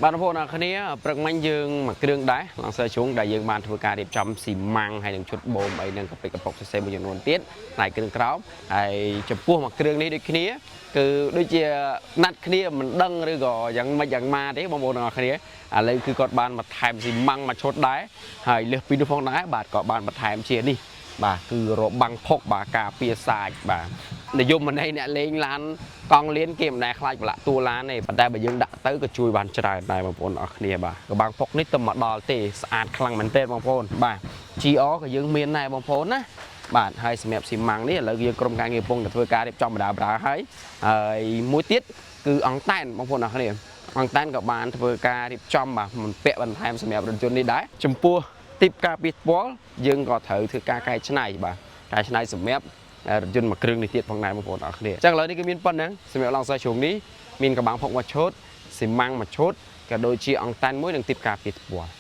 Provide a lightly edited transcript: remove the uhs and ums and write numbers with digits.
បាទបងប្អូនអរគ្នាព្រឹកមិញយើងមួយគ្រឿងដែរ Lancer ជ្រុងដែលយើងបានធ្វើការរៀបចំស៊ីម៉ាំងហើយនឹងឈុតបូមអីនឹងកពិកកប៉ុកសេសេមួយចំនួនទៀតផ្នែកគ្រឿងក្រោមហើយចំពោះមួយគ្រឿងនេះដូចគ្នាគឺដូចជាណាត់គ្នាមិនដឹងឬក៏យ៉ាងម៉េចយ៉ាងម៉ាទេបងប្អូនអរគ្នាឥឡូវគឺគាត់បានបន្ថែមស៊ីម៉ាំងមួយឈុតដែរហើយលើសពីនោះផងដែរបាទក៏បានបន្ថែមជានេះបាទគឺរបាំងផុកបាទការពារសាច់បាទនិយមន័យអ្នកលេងឡានកង់លៀនគេមិនដែលខ្លាចប្រឡាក់តួឡានទេប៉ុន្តែបើយើងដាក់ទៅក៏ជួយបានច្រើនដែរបងប្អូនអរគ្នាបាទរបាំងផុកនេះទៅមកដល់ទេស្អាតខ្លាំងមែនទែនបងប្អូនបាទ GR ក៏យើងមានដែរបងប្អូនណាបាទហើយសម្រាប់ស៊ីម៉ាំងនេះឥឡូវយើងក្រុមការងារកំពុងតែធ្វើការរៀបចំបដាបដាហើយហើយមួយទៀតគឺអង្តែនបងប្អូនអរគ្នាអង្តែនក៏បានធ្វើការរៀបចំបាទមិនពាក់បន្ថែមសម្រាប់រថយន្តនេះដែរចំពោះទីបការពារថ្ពាល់យើងក៏ត្រូវធ្វើការកែច្នៃបាទកែច្នៃសម្រាប់រថយន្តមួយគ្រឿងនេះទៀតផងដែរបងប្អូនអរគ្នាអញ្ចឹងឥឡូវនេះគឺមានប៉ុណ្ណឹងសម្រាប់Lancer ជ្រុងនេះមានកបាំងផុកមួយឈុតស៊ីម៉ាំងមួយឈុតក៏ដូចជាអង្តែនមួយនិងទីបការពារថ្ពាល់។